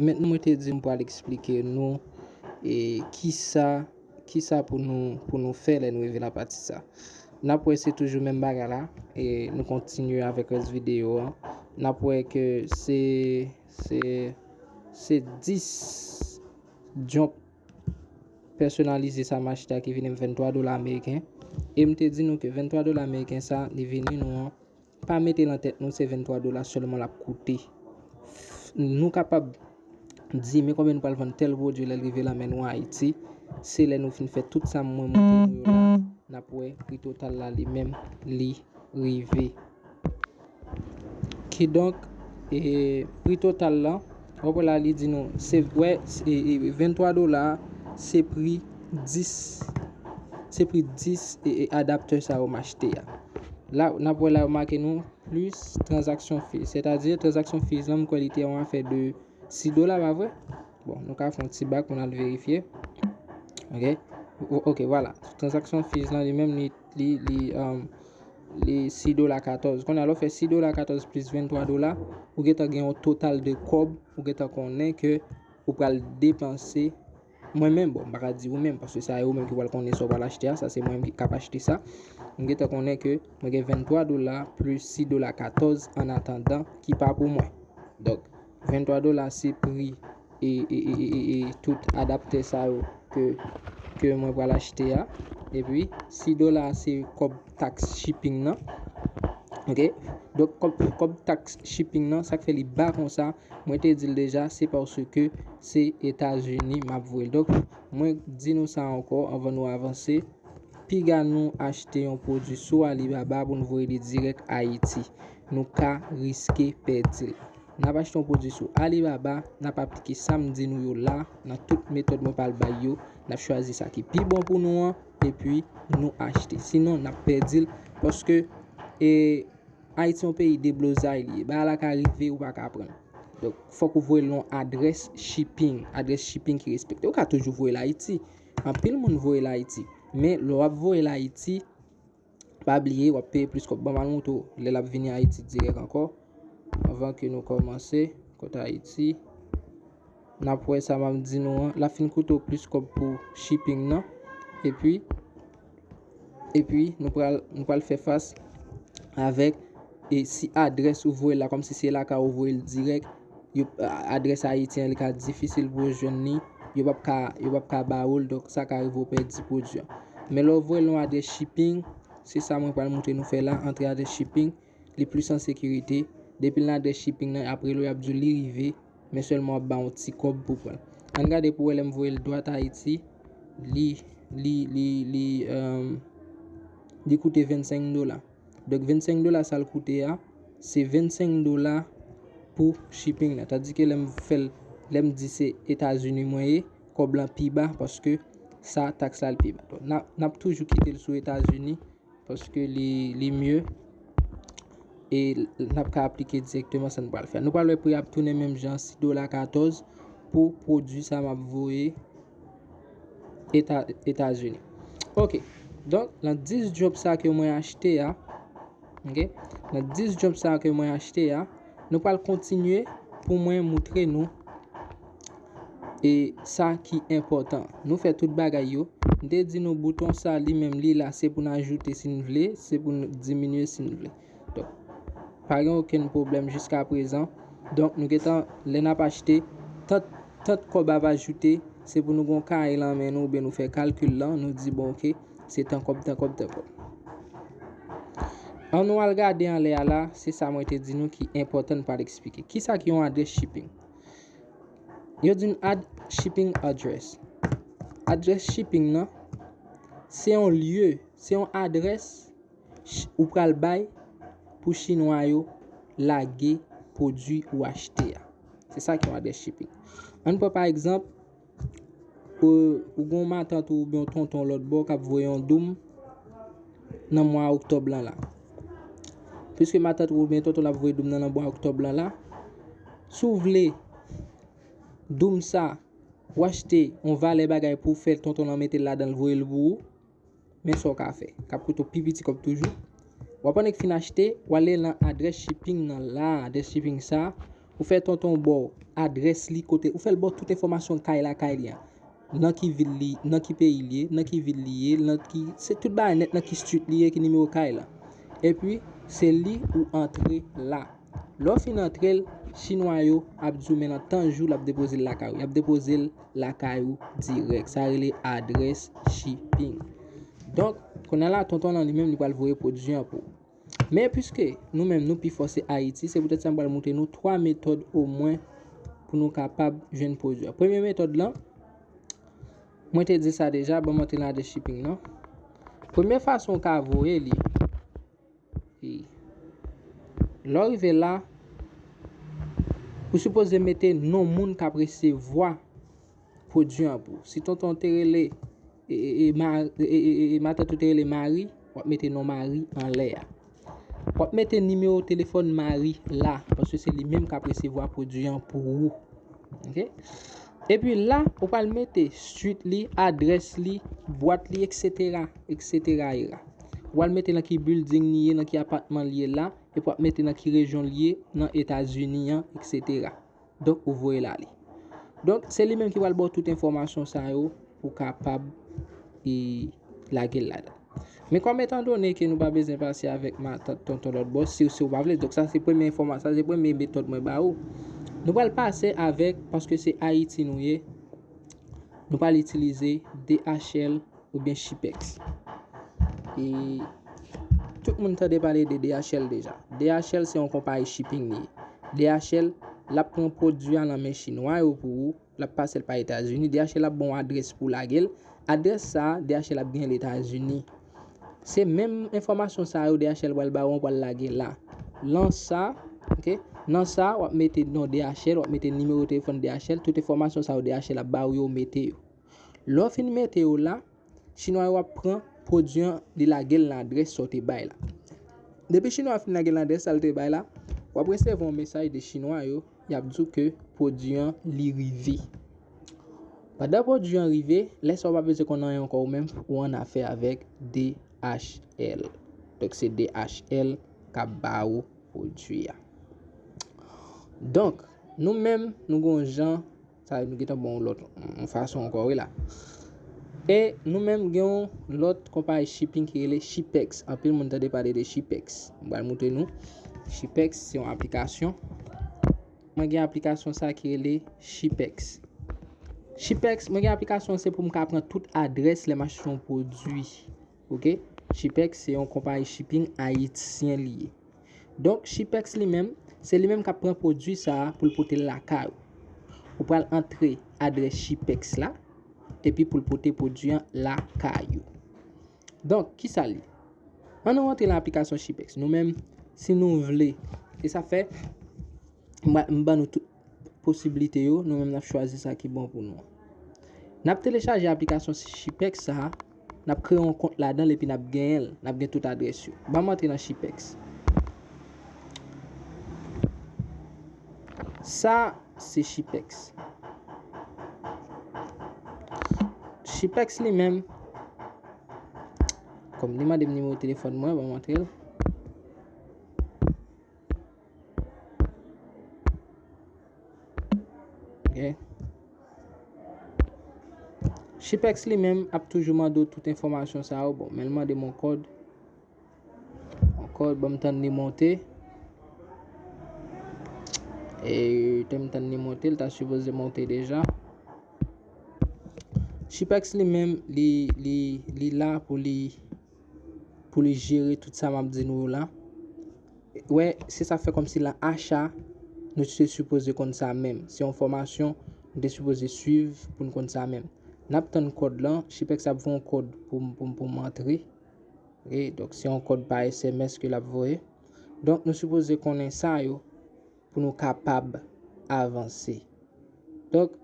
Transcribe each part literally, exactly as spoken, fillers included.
Mentnan mwen te di m pral eksplike nou e kisa, kisa pou nou, pou nou fè lè nou rive nan pati sa. N ap wè se toujou menm bagay la, e nou kontinye avèk rès videyo an. N ap wè ke se, se, se dis jump pèsonalize sa m achte a ki vini m venntwa dola ameriken. E m te di nou ke venntwa dola ameriken sa, li vini nou an, pa mete nan tèt nou se venntwa dola sèlman l ap koute. Nou kapab di, men konbyen nou pral vann tèl pwodui lè l rive lan men nou Ayiti. Se lè nou fin fè tout sa mwen montre nou yo la, n ap wè pri total la li menm, li rive. Kidonk, e, pri total la, w ap wè la li di nou, se, wè, e, e, venntwa dola, se pri dis, se pri dis, e, e, adaptè sa yo m achte a. La, n ap wè la yo make nou plis transaction fees. Sètadi, transaction fees lan, m kwè li te yon afè de sis dola, pa vre? Bon, nou ka fè yon ti bak pou n al verifye. Ok? O-, ok, vwala. Transaction fees lan, li menm, li, li, li, um, li sis dola katòz. Kounye a, lè w fè sis dola katòz plis venntwa dola, ou gentan gen yon total de kòb, ou gentan konnen ke ou pral depanse. Mwen menm, bon, m pa ka di ou menm, paske se ou menm ki pral konnen sa w pral achte a, sa se mwen menm ki k ap achte sa. M gentan konnen ke mwen gen venntwa dola plis sis dola katòz an atandan ki pa pou mwen. Donk, venntwa dola se pri e, e, e, e, e, e tout adaptè sa yo ke, ke mwen pral achte a. Epi, sis dola se kòb taks shipping nan. Ok? Donk, kòb, kòb taks shipping nan, sa k fè li ba konsa, mwen te di l deja, se paske se Etazini m ap voye l. Donk, mwen di nou sa ankò anvan nou avanse. Piga nou achte yon pwodui sou Alibaba pou n voye li dirèk Ayiti. Nou ka riske pèdi l. N ap achte yon pwodui sou Alibaba, n ap aplike sa m di nou yo la, nan tout metòd mwen pral bay yo, n ap chwazi sa ki pi bon pou nou an, epi nou achte. Sinon, n ap pèdi l, paske, e, Ayiti yon peyi deblozay li ye. Bagay la ka rive, ou pa ka pran l. Donk, fòk ou voye l yon adrès shipping, adrès shipping ki respekte. Ou ka toujou voye l Ayiti. Anpil moun voye l Ayiti. Men, lè w ap voye l Ayiti, pa bliye, w ap peye plis kòb. Ban m al montre w lè l ap vini Ayiti dirèk ankò. Anvan ke nou kòmanse, kot Ayiti. N ap wè sa m ap di nou an. L ap fin koute w plis kòb pou shipping nan. Epi, epi nou pral, nou pral fè fas avèk, e si adrès ou voye l la, kòmsi se lakay ou voye l dirèk, yo, a-, adrès ayiti an, li ka difisil pou yo jwenn li, yo p ap ka, yo p ap ka ba ou l, donk sa ka rive ou pèdi pwodui an. Men lè w voye l yon adrès shipping, se sa mwen pral montre nou fè la, antre adrès shipping, li plis an sekirite. Depi l nan adrès shipping nan, apre l, y ap di w li rive, men sèlman w ap ba yon ti kòb pou pran l. Ann gade pou wè lè m voye l dwat Ayiti, li, li, li, li, um, li koute vennsenk dola. Donk, vennsenk dola sa l koute a, se vennsenk dola pou shipping nan. Tandike lè m fè l, lè m di se Etazini mwen ye, kòb lan pi ba, paske sa, taks la, l pi ba. Donk, n ap, n ap toujou kite l sou Etazini, paske li, li mye. E n ap ka aplike dirèkteman sa n pral fè. Nou pral wè pri a ap tounen menm jan, sis dola katòz pou pwodui sa m ap voye Eta-, Etazini. Ok. Donk, nan dis jump sa ke mwen achte a, ok, nan dis jump sa ke mwen achte a, nou pral kontinye pou mwen moutre nou e sa ki enpòtan. Nou fè tout bagay yo. M te di nou bouton sa li menm li la, se pou n ajoute si n vle, se pou n diminye si n vle. Donk, pa gen okenn pwoblèm jiska prezan. Donk, nou gentan, lè n ap achte, tant, tant kòb ap ajoute, se pou nou gon kaye lan men nou, oubyen nou fè kalkil lan, nou di, bon, ok, se tan kòb, tan kòb, tan kòb. An nou al gade anlè a la, se sa mwen te di nou ki enpòtan n pral eksplike. Kisa ki yon adrès shipping? Yo di n add shipping address. Adrès shipping nan, se yon lye, se yon adrès ch-, ou pral bay pou chinwa yo lage pwodui ou achte a. Se sa ki yon adrès shipping. Ann pran pa egzanp, ou, ou gen yon matant ou oubyen yon tonton lòt bò k ap voye yon doum nan mwa oktòb lan la. Piske matant ou oubyen tonton l ap voye doum nan nan mwa oktòb lan la, si w vle doum sa, ou achte yon valè bagay pou w fè tonton lan mete l ladan l voye l pou ou, men sa w ka fè, k ap koute w pi piti kòb toujou. W ap annik fin achte, w ale lan adrès shipping nan la, adrès shipping sa, Ou fè tonton ba w adrès li kote, ou fè l ba w tout enfòmasyon kay la, kay li an. Nan ki vil li, nan ki peyi li ye, nan ki vil li ye, nan ki, se tout bagay nèt, nan ki street li ye, ki nimewo kay la. Epi, se li ou antre la. Lè w fin antre l, chinwa yo ap di w men nan tan jou l ap depoze l lakay ou. Y ap depoze l lakay ou dirèk. Sa rele adrès shipping. Donk, kounye a la, tonton lan li menm li pral voye pwodui an pou ou. Men piske nou menm nou pi fò se Ayiti, se poutèt sa m pral montre nou twa metòd omwen pou nou kapab jwenn pwodui a. Premye metòd lan, mwen te di sa deja, ban m antre nan adrès shipping nan. Premye fason w ka voye li, e, lè w rive la, ou sipoze mete non moun k ap resevwa pwodui an pou ou. Si tonton te rele, e, e, e, ma- e, e, e, e, matant ou te rele Mari, w ap mete non Mari anlè a. W ap mete nimewo telefòn Mari la, paske se li menm k ap resevwa pwodui an pou ou. Oke? Epi la, ou pral mete street li, adrès li, bwat li, etsetera, etsetera era. Ou pral mete nan ki building li ye, nan ki apatman li ye la, epi w ap mete nan ki rejyon li ye, nan Etazini an, etsetera. Donk, ou voye l ale. Donk, se li menm ki pral ba w tout enfòmasyon sa yo pou w kapab, e, lage l ladan. Men kòm etandone ke nou pa bezwen pase avèk matant, tonton, lòt bò, si, si w pa vle. Donk, sa se premye enfòma-, sa se premye metòd mwen ba ou. Nou pral pase avèk, paske se Ayiti nou ye, nou pral itilize D H L oubyen Shippex. E tout moun tande pale de D H L deja. D H L se yon konpayi shipping li ye. D H L, l ap pran pwodui a nan men chinwa yo pou ou, l ap pase l pa Etazini. D H L ap ba w adrès pou w lage l. Adrès sa a, D H L ap genyen l Etazini. Se menm enfòmasyon sa yo D H L pral ba ou an, pral lage la. Nan sa, oke, nan sa, w ap mete non D H L, w ap mete nimewo telefòn D H L, tout enfòmasyon sa yo D H L ap ba ou yo, mete yo. Lè w fin mete yo la, chinwa yo ap pran pwodui an, li lage l nan adrès sa w te bay la. Depi chinwa a fin lage l nan adrès sa l te bay la, w ap resevwa yon mesaj de chinwa yo, y ap di w ke pwodui an li rive. Pandan pwodui an rive, lè sa w pa bezwen konn anyen ankò ou menm, ou annafè avèk D H L. Donk se D H L k ap ba ou pwodui a. Donk, nou menm, nou gon jan, sa nou gentan bon lòt, yon fason ankò, wi la. E nou menm gen yon lòt konpayi shipping ki rele Shippex. Anpil moun tande pale de Shippex. Mwen pral montre nou. Shippex se yon aplikasyon. Mwen gen aplikasyon sa ki rele Shippex. Shippex, mwen gen aplikasyon se pou m ka pran tout adrès lè m achte yon pwodui. Oke? Shippex se yon konpayi shipping ayisyen li ye. Donk, Shippex li menm, se li menm k ap pran pwodui sa a pou l pote l lakay ou. Ou pral antre adrès Shippex la, epi pou l pote pwodui an lakay ou. Donk, kisa l ye? Ann nou rantre nan aplikasyon Shippex. Nou menm, si nou vle, e sa fè, m, m ban nou tout posiblite yo, nou menm n ap chwazi sa ki bon pou nou an. N ap telechaje aplikasyon Shippex sa a, n ap kreye yon kont ladan l epi n ap genyen l, n ap gen tout adrès yo. Ban m antre nan Shippex. Sa, se Shippex. Shippex li menm, kòm li mande m nimewo telefòn mwen, ban m antre l. Ok. Shippex li menm ap toujou mande w tout enfòmasyon sa yo. Bon, men l mande m yon kòd. Yon kòd, ban m tann li monte. E, te m tann li monte, l ta sipoze monte deja. Shippex li menm, li, li, li la pou li, pou li jere tout sa m ap di nou yo la. Wè, se sa fè kòmsi lan acha, nou te sipoze konn sa menm. Se yon fòmasyon nou te sipoze swiv pou n konn sa menm. N ap tann kòd lan, Shippex ap voye yon kòd pou m, pou m, pou m antre. Ok, donk se yon kòd pa S M S ke l ap voye. Donk nou sipoze konnen sa yo pou nou kapab avanse. Donk,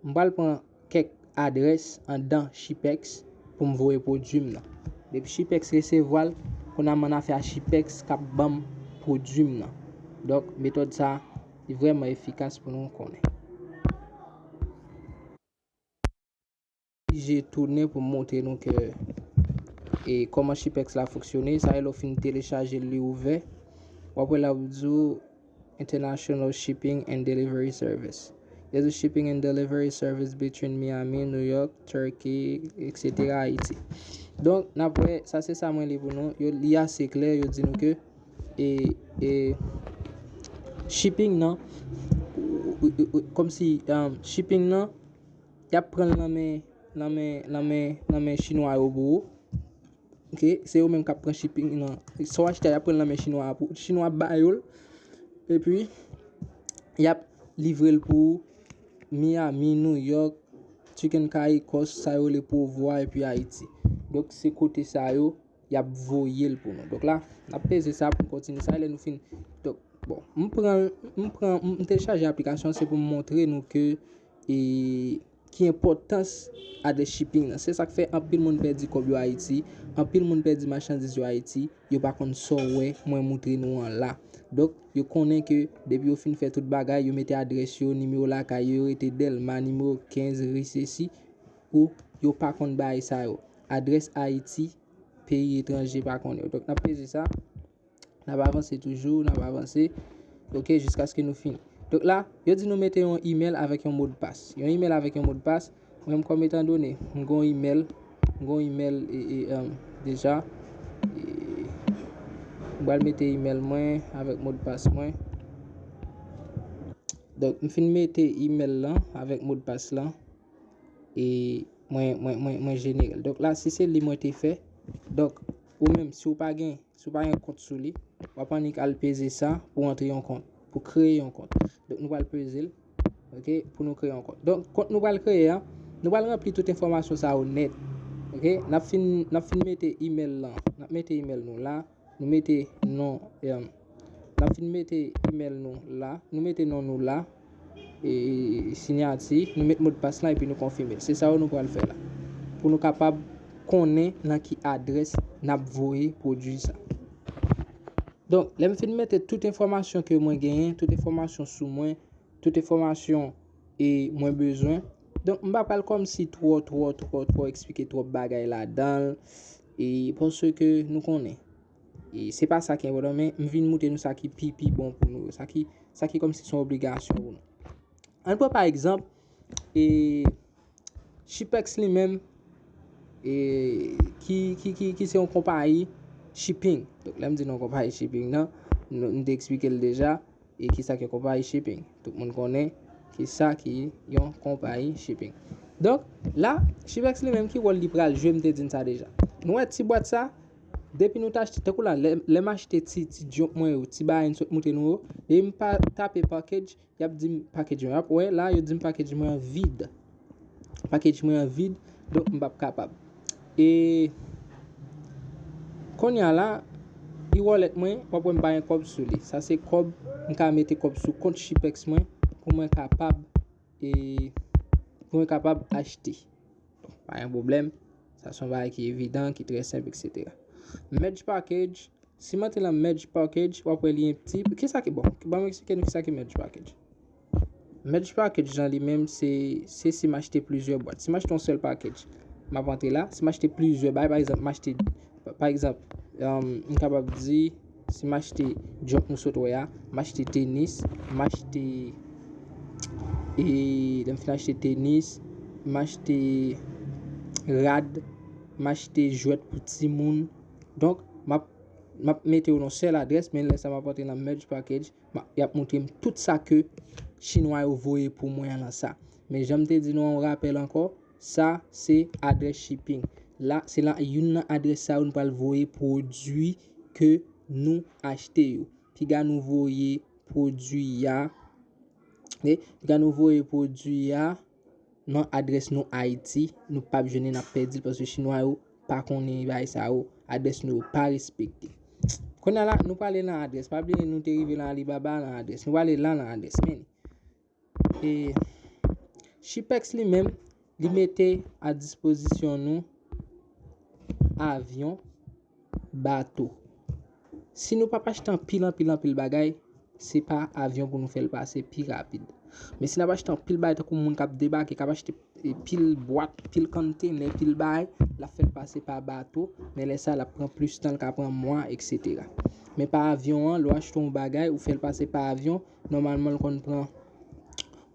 m pral pran kèk adrès anndan Shippex pou m voye pwodui m nan. Depi Shippex resevwa l, kounye a m annafè a Shippex k ap ban m pwodui m nan. Donk, metòd sa a, li vrèman efikas pou nou konnen. Oblije tounen pou m montre nou ke, e, kòman Shippex la fonksyone. Sa e lè w fin telechaje l, li ouvè. W ap wè l ap di w international shipping and delivery service. There's a shipping and delivery service between Miami, New York, Turkey, et cetera, Haiti. Donk, n ap wè, sa se sa mwen li pou nou. Yo, li ase klè, yo di nou ke e, e, shipping nan, kòmsi, um, shipping nan, y ap pran l nan men, nan men, nan men, nan men chinwa yo pou ou. Ok, se yo menm k ap pran shipping nan. Sa w achte a, y ap pran l nan men chinwa a pou, chinwa ap ba yo l. Epi, y ap livre l pou ou Miami, New York, Chicken Caicos, sa yo rele Provo a, epi Ayiti. Donk, se kote sa yo, y ap voye l pou nou. Donk la, n ap peze sa pou n kontinye sa, lè nou fin. Donk, bon, m pran, m pran, m telechaje aplikasyon, se pou m montre nou ke, e, ki enpòtans adrès shipping nan. Se sa k fè anpil moun pèdi kòb yo Ayiti, anpil moun pèdi machandiz yo Ayiti, yo pa konn sa w wè mwen moutre nou an la. Donk, yo konnen ke depi yo fin fè tout bagay, yo mete adrès yo, nimewo lakay yo, yo rete Dèlma, nimewo kenz, ri sesi, ou yo pa konn bagay sa yo. Adrès Ayiti, peyi etranje pa konnen yo. Donk, n ap peze sa. N ap avanse toujou, n ap avanse. Ok, jiskaske nou fini. Donk la, yo di nou mete yon email avèk yon modpas. Yon email avèk yon modpas. Mwen, m kòm etan done, m gon email, m gon email e, e, um, deja. E, m pral mete email mwen avèk modpas mwen. Donk, m fin mete email lan avèk modpas lan. E mwen, mwen, mwen, mwen jenere l. Donk la, si se li mwen te fè, donk, ou menm, si w pa gen, si w pa gen kont sou li, w ap annik al peze sa pou antre yon kont, pou kreye yon kont. Donk, nou pral peze l, ok, pou nou kreye yon kont. Donk, kont nou pral kreye a, nou pral ranpli tout enfòmasyon sa yo nèt, ok. N ap fin, n ap fin mete email lan, n ap mete email nou la, nou mete non, em, n ap fin mete email nou la, nou mete non nou la, e, siyati, nou met modpas lan epi nou konfime l. Se sa yo nou pral fè la. Pou nou kapab konnen nan ki adrès n ap voye pwodui sa. Donk, lè m fin mete tout enfòmasyon ke mwen genyen, tout enfòmasyon sou mwen, tout enfòmasyon e mwen bezwen. Donk, m pa pral kòmsi twò, twò, twò, twò eksplike twòp bagay ladan l, e paske nou konnen. E se pa sa ki enpòtan, men m vin moutre nou sa ki pi, pi bon pou nou, sa ki, sa ki kòmsi se yon obligasyon pou nou. Ann pran pa egzanp, e, Shipex li menm, e, ki, ki, ki, ki se yon konpayi shipping. Donk, lè m di nou yon konpayi shipping nan, nou, m te eksplike l deja, e kisa ki yon konpayi shipping. Tout moun konnen kisa ki yon konpayi shipping. Donk, la, Shipex li menm ki wòl li pral jwe, m te di n sa deja. Nou wè ti bwat sa, depi nou t achte, tankou la, lè, lè m achte ti, ti jump mwen yo, ti bagay m sot moutre nou yo, depi m pa tape package, y ap di m package mwen. Y ap wè la, yo di m package mwen an vid. Package mwen an vid, donk m p ap kapab. E kounye a la, e-wallet mwen, w ap wè m pa gen kòb sou li. Sa se kòb, m ka mete kòb sou kont Shipex mwen pou mwen kapab, e pou mwen kapab achte. Pa gen pwoblèm. Sa se yon bagay ki evidan, ki trè senp, et cetera. Merge package, si m antre nan merge package, w ap wè li en pti. Kisa ki, bon, ban m eksplike nou kisa ki merge package. Merge package lan li menm, se, se si m achte plizyè bwat. Si m achte yon sèl package, m ap antre la. Si m achte plizyè bagay, pa egzanp, m achte, pa, pa egzanp, um, m kapab di, si m achte jump nou sot wè a, m achte tenis, m achte, e, lè m fin achte tenis, m achte rad, m achte jwèt pou timoun. Donk, m ap, m ap mete yo nan sèl adrès, men lè sa m ap antre nan merge package, m a, y ap montre m tout sa ke chinwa yo voye pou mwen an lan sa. Men jan m te di nou an rapèl ankò, sa se adrès shipping. La, se la youn nan adrès sa yo nou pral voye pwodui ke nou achte yo. Piga nou voye pwodui a, ok? Piga nou voye pwodui a nan adrès nou Ayiti, nou p ap jwenn li, n ap pèdi l paske chinwa yo pa konnen bagay sa yo, adrès nou yo pa respekte. Kounye a la, nou prale nan adrès. Pa bliye, nou te rive nan Alibaba nan adrès. Nou prale la nan adrès. Men, e, Shipex li menm, li mete a dispozisyon nou avyon, bato. Si nou p ap achte anpil, anpil, anpil bagay, se pa avyon pou nou fè l pase pi rapid. Men si n ap achte anpil bagay, tankou moun k ap debake, k ap achte, e, pil bwat, pil konntenè, pil bagay, l ap fè l pase pa bato, men lè sa, l ap pran plis tan, l ka pran mwa, et cetera. Men pa avyon an, lè w achte yon bagay, ou fè l pase pa avyon, nòmalman l konn pran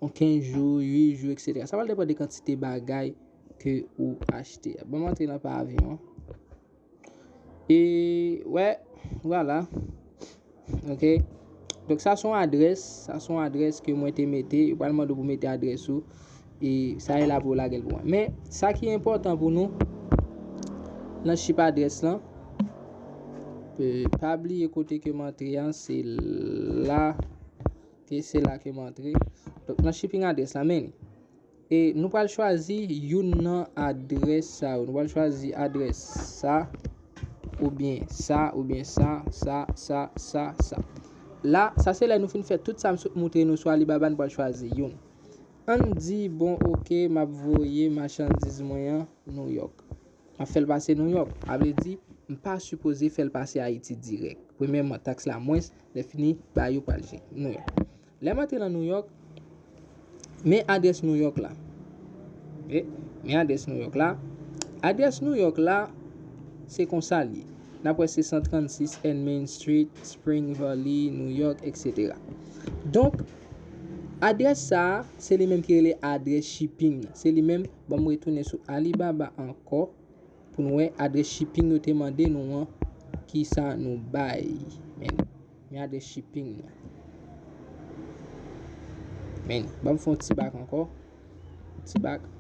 yon kenz jou, uit jou, etsetera. Sa pral depann de kantite bagay ke ou achte. Bon, m antre nan pa avyon an. E, wè, vwala. Ok. Donk, sa se yon adrès, sa se yon adrès ke mwen te mete, yo pral mande w pou mete adrès ou. E sa e la pou yo lage l pou mwen. Men, sa ki enpòtan pou nou, nan chip adrès lan, e, pa bliye kote ke m antre an, se la, ok, se la ke m antre. Donk, nan shipping adrès lan, men li. E nou pral chwazi youn nan adrès sa yo. Nou pral chwazi adrès sa, oubyen sa, oubyen sa, sa, sa, sa, sa. La, sa se lè nou fin fè tout sa m sot moutre nou sou Alibaba, nou pral chwazi youn. Ann di, bon, ok, m ap voye machandiz mwen an Nouyòk. M ap fè l pase Nouyòk. A vle di, m pa sipoze fè l pase Ayiti dirèk. Premyèman, taks la mwens, lè fini, ba yo pral jwenn Nouyòk. Lè m antre nan Nouyòk, men adrès Nouyòk la. Ok? Men adrès Nouyòk la. Adrès Nouyòk la, se konsa l ye. N ap wè se san trannsis N Main Street, Spring Valley, Nouyòk, etsetera. Donk, adrès sa a, se li menm ki rele adrès shipping nan. Se li menm, ban m retounen sou Alibaba ankò pou nou wè adrès shipping yo te mande nou an, kisa nou bay. Men, men adrès shipping nan. Men, ban m fè yon ti bak ankò. Ti bak.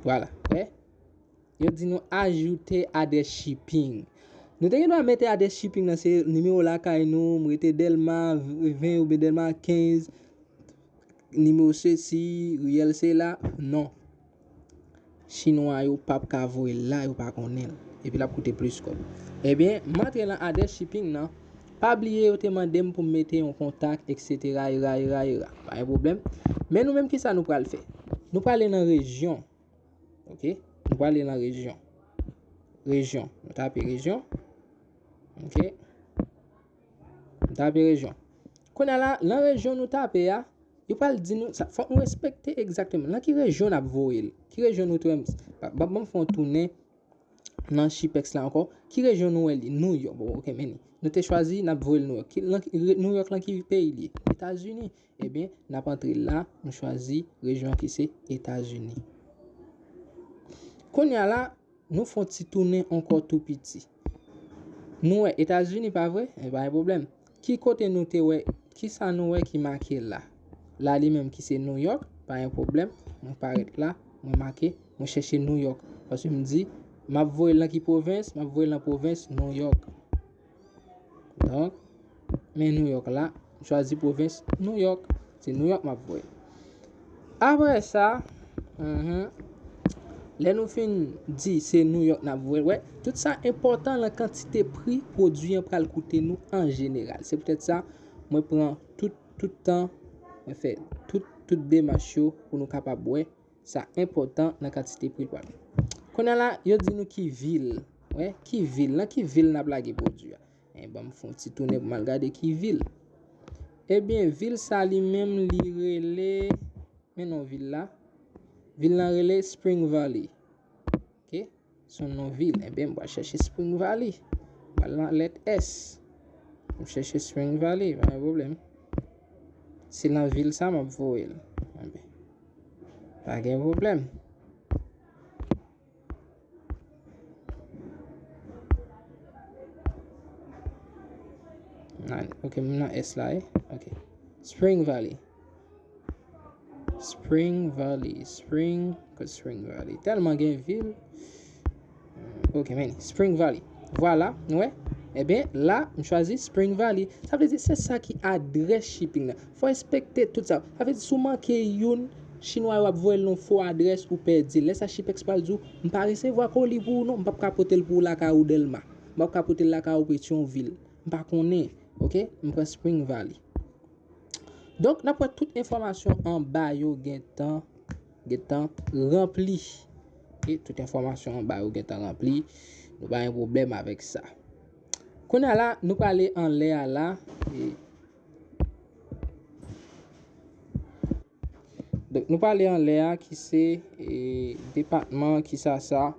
Vwala. Wè? Yo di nou ajoute adrès shipping. Nou te gen dwa mete adrès shipping nan, se nimewo lakay nou, m rete Dèlma ven oubyen Dèlma kenz, nimewo sesi, riyèl sela. Non. Chinwa yo p ap ka voye l la, yo pa konnen l. Epi l ap koute plis kòb. Ebyen, m antre nan adrès shipping nan. Pa bliye yo te mande m pou m mete yon kontak, etsetera, era, era, era. Pa gen pwoblèm. Men nou menm, kisa nou pral fè? Nou prale nan rejyon. Ok? Nou prale nan rejyon. Rejyon. Nou tape rejyon. Ok? Nou tape rejyon. Kounye a la, nan rejyon nou tape a, yo pral di nou, sa, fòk nou respekte egzakteman nan ki rejyon n ap voye l. Ki rejyon nou te wè m, ba, ba, ban m fè yon tounen nan Shipex la ankò. Ki rejyon nou wè li? Nouyòk. Bon, ok, men li. Nou te chwazi, n ap voye l Nouyòk. Ki, nan ki, re-, Nouyòk lan ki peyi li ye? Etazini. Ebyen, n ap antre la, nou chwazi rejyon ki se Etazini. Kounye a la, nou fè yon ti tounen ankò tou piti. Nou wè Etazini, pa vre? E pa gen pwoblèm. Ki kote nou te wè, kisa nou wè ki make la? La li menm ki se Nouyòk, pa gen pwoblèm. Mwen parèt la, mwen make, mwen chèche Nouyòk. Paske m di, m ap voye l nan ki pwovens? M ap voye l nan pwovens Nouyòk. Donk, men Nouyòk la, m chwazi pwovens Nouyòk. Se Nouyòk m ap voye. Apre sa, mhm, lè nou fin di se Nouyòk n ap voye, wè, tout sa enpòtan nan kantite pri pwodui an pral koute nou an jeneral. Se poutèt sa, mwen pran tout, tout tan, mwen fè tout, tout demach yo pou nou kapab wè sa enpòtan nan kantite pri l pral. Kounye a la, yo di nou ki vil. Wè, ki vil, nan ki vil n ap lage pwodui a. E ban m fè yon ti tounen pou m al gade ki vil. Ebyen, vil sa li menm li rele, men non vil la. Vil lan rele Spring Valley. Ok? Se yon non vil. Ebyen, m pral chèche Spring Valley. M pral nan lèt S. M chèche Spring Valley, pa gen pwoblèm. Se nan vil sa m ap voye l. Ebyen, pa gen pwoblèm. Nan, ok, m nan S la, eh? Ok. Spring Valley. Spring Valley. Spring, kot Spring Valley? Tèlman gen vil. Ok, men Spring Valley. Vwala, nou wè? Ebyen, la, m chwazi Spring Valley. Sa vle di, se sa ki adrès shipping nan. Fò respekte tout sa. Sa vle di, si w manke youn, Chinwa yo ap voye l nan fo adrès, ou pèdi l. Lè sa, Shipex pral di w, "M pa resevwa koli pou ou non, m p ap ka pote l pou ou lakay ou Dèlma. M p ap ka pote l lakay ou Petyonvil. M pa konnen." Ok? M pran Spring Valley. Donk, n ap wè tout enfòmasyon anba yo gentan, gentan ranpli. Ok? Tout enfòmasyon anba yo gentan ranpli. Nou pa gen pwoblèm avèk sa. Kounye a la, nou prale anlè a la. E, donk, nou prale anlè a ki se, e, depatman, ki sa sa,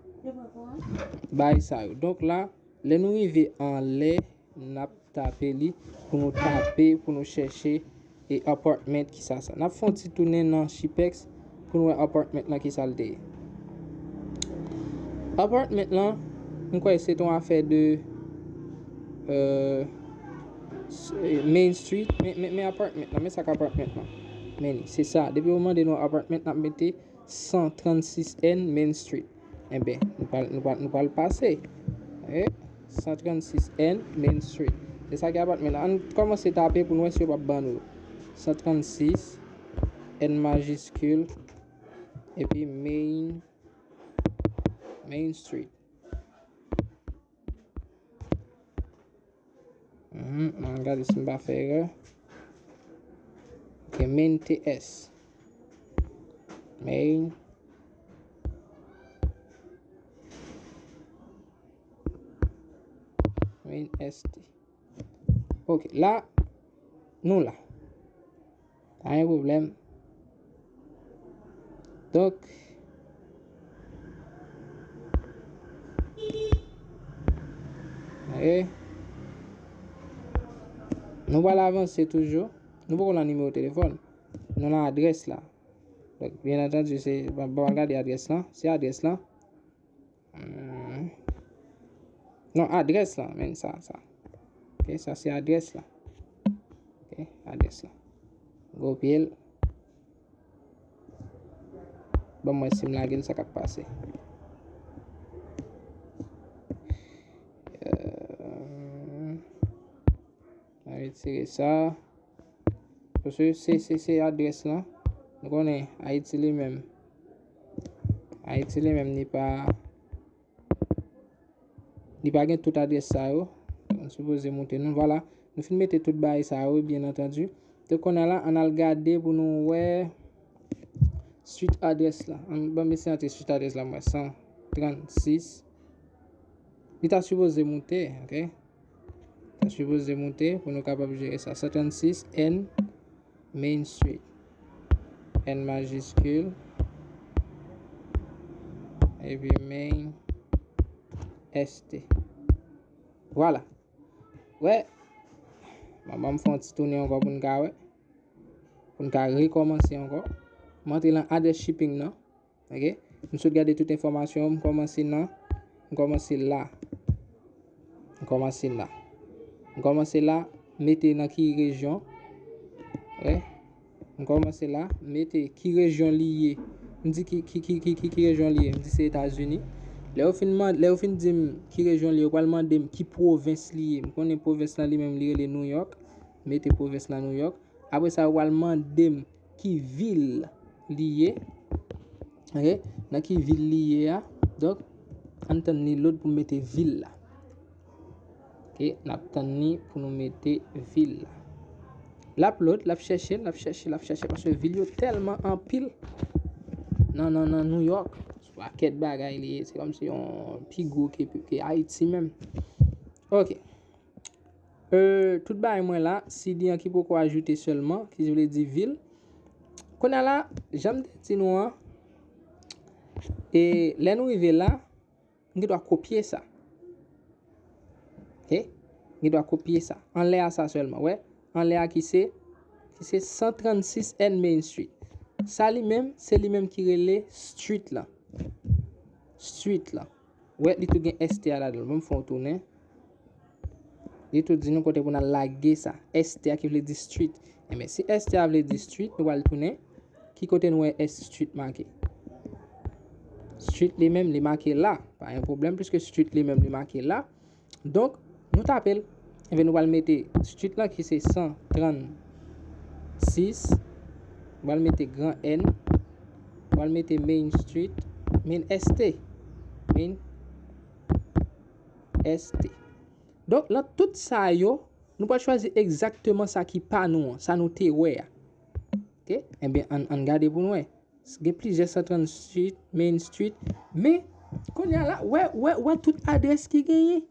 bay sa yo. Donk la, lè nou rive anlè, n ap tape li, pou nou tape, pou nou chèche e apartment, kisa sa. N ap fè yon ti tounen nan Chipex pou nou wè apartment lan kisa l te ye. Apartment lan, m kwè se te yon afè de, euh, s- Main Street, men, men, men apartment lan, men sa k apartment lan. Men li, se sa. Depi yo mande nou apartment, n ap mete san trannsis N Main Street. Enben, nou pral, nou pral, nou pral pase. Ok? San trannsis N Main Street. Se sa ki apartment lan. Ann kòmanse tape pou nou wè si yo p ap ban nou. San trannsis N majiskil, epi Main, Main Street. Mhm, ann gade si m pa fè erè. Ok, Main T S. Main. Main S T. Ok, la, nou la. Pa gen pwoblèm. Donk, ok. Nou pral avanse toujou. Nou poko nan nimewo telefòn. Nou nan adrès la. Donk, byen antandi, se, bon, bon, gade adrès lan. Se adrès lan. Hmm. Non, adrès lan, men sa, sa. Ok, sa se adrès lan. Ok, adrès lan. Kopye l. Ban m wè si m lage l, sa k ap pase. Euh, Mwen retire sa. Paske se, se, se adrès lan. Nou konnen Ayiti li menm. Ayiti li menm, li pa, li pa gen tout adrès sa yo. Mwen sipoze montre nou. Vwala. Nou fin mete tout bagay sa yo, byen antandi. Donk, kounye a la, ann al gade pou nou wè street adrès la. Ann, ban m eseye antre street adrès la, mwen, san trannsis. Li ta sipoze monte, ok? Sa sipoze monte pou nou kapab jere sa. San trannsis N Main Street. N majiskil. Epi Main S T. Vwala. Wè. Ban m fè yon ti tounen ankò pou n ka wè. Pou n ka rekòmanse ankò. M antre lan adrès shipping nan. Ok? M sot gade tout enfòmasyon yo, m kòmanse nan, m kòmanse la. M kòmanse la. M kòmanse la, mete nan ki rejyon. Ok? M kòmanse la, mete ki rejyon li ye. M di ki, ki, ki, ki, ki, ki rejyon li ye. M di se Etazini. Lè yo fin mande, lè yo fin di m ki rejyon li ye, yo pral mande m ki pwovens li ye. M konnen pwovens lan li menm li rele New York. Mete pwovens lan New York. Apre sa, yo pral mande m ki vil li ye. Ok? Nan ki vil li ye a. Donk, ann tann li load pou m mete vil la. Ok, n ap tann li pou nou mete vil la. L ap load, l ap chèche, l ap chèche, l ap chèche, paske vil yo tèlman anpil nan, nan, nan New York. Se pakèt bagay li ye, se kòmsi yon pi gwo ke, ke Ayiti menm. Ok. Euh, tout bagay mwen la, city an ki poko ajoute sèlman, ki vle di vil. Kounye a la, jan m te di nou an, e lè nou rive la, m gen dwa kopye sa. Ok? M gen dwa kopye sa. Anlè a sa sèlman, wè. Anlè a ki se, ki se san trannsis N Main Street. Sa li menm, se li menm ki rele street lan. Street lan. Wè, li tou gen S T a ladan l. Ban m fè yon tounen. Li tou di nou kote pou n al lage sa. S T a ki vle di street. Enben, si S T a vle di street, nou pral tounen. Ki kote nou wè S T street make? Street li menm, li make la. Pa gen pwoblèm, piske street li menm, li make la. Donk, nou tape l. Enben, nou pral mete street lan ki se san trannsis. Nou pral mete gran N. Nou pral mete Main Street. Main S T. Main S T. Donk, lan tout sa yo, nou pral chwazi egzakteman sa ki pa nou an, sa nou te wè a. Ok? Enben, ann, ann gade pou nou wè. Gen plizyè san trannsis Main Street. Men, kounye a la, wè, wè, wè tout adrès ki genyen.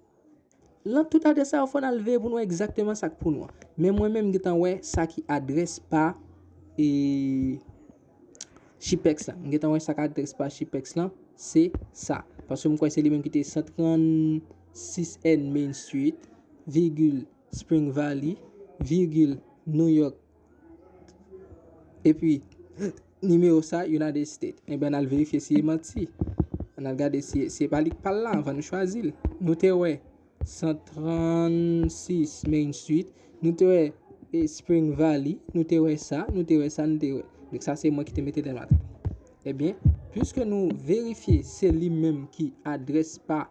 Lan tout adrès sa yo, fò n al veye pou nou wè egzakteman sa k pou nou an. Men mwen menm, m gentan wè sa ki adrès pa, e, Chipex la. M gentan wè sa k adrès pa Chipex lan, se sa. Paske m kwè se li menm ki te san trannsis N Main Street. virgil Spring Valley, virgil New York, epi nimewo sa United States. Ebyen, n al verifye si e manti. N al gade si, si e pa li k pa l la anvan nou chwazi l. Nou te wè san trannsis Main Street, nou te wè e Spring Valley, nou te wè sa, nou te wè sa, nou te wè. Donk sa se mwen ki te mete nan matrix. Ebyen, piske nou verifye se li menm ki adrès pa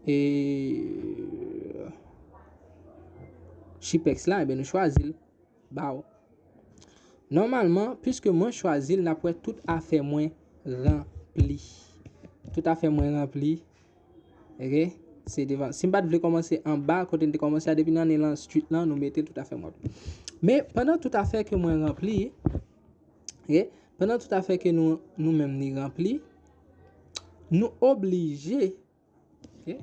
e Chipex la, ebyen nou chwazi l ba w. Nòmalman, piske mwen chwazi l, n ap wè tout afè mwen ranpli. Tout afè mwen ranpli. Ok? Se devan. Si m pa t vle kòmanse anba, kote n te kòmanse a, depi nan ane lan street lan, nou mete l tout afè mwen. Men, pandan tout afè ke mwen ranpli, ok? Pandan tout afè ke nou, nou menm ni ranpli, nou oblije, ok?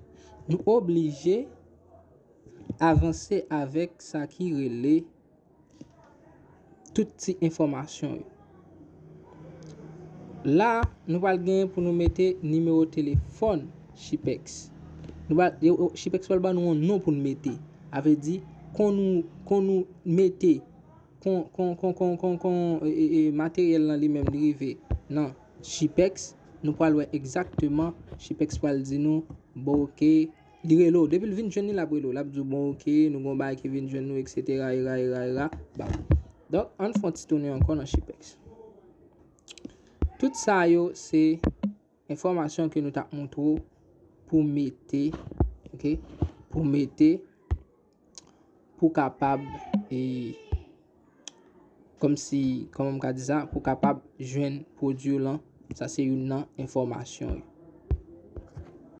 Nou oblije avanse avèk sa ki rele tout ti enfòmasyon yo. La, nou pral gen pou nou mete nimewo telefòn Chipex. Nou pral, yo, yo, Chipex pral ban nou yon non pou nou mete. A vle di, kon nou, kon nou mete, kon, kon, kon, kon, kon, kon, e, e, e, materyèl lan li menm li rive nan Chipex, nou pral wè egzakteman, Chipex pral di nou, bon, ok, li rele w. Depi l vin jwenn li, l ap rele w. L ap di w, bon, ok, nou gon bagay ki vin jwenn nou, et cetera, era, era, era. Ba w. Donk, ann fè yon ti tounen ankò nan Chipex. Tout sa yo, se enfòmasyon ke nou t ap montre w pou mete, ok, pou mete, pou kapab, e, kòmsi, kòman m ka di sa, pou kapab jwenn pwodui w lan, sa se youn nan enfòmasyon yo.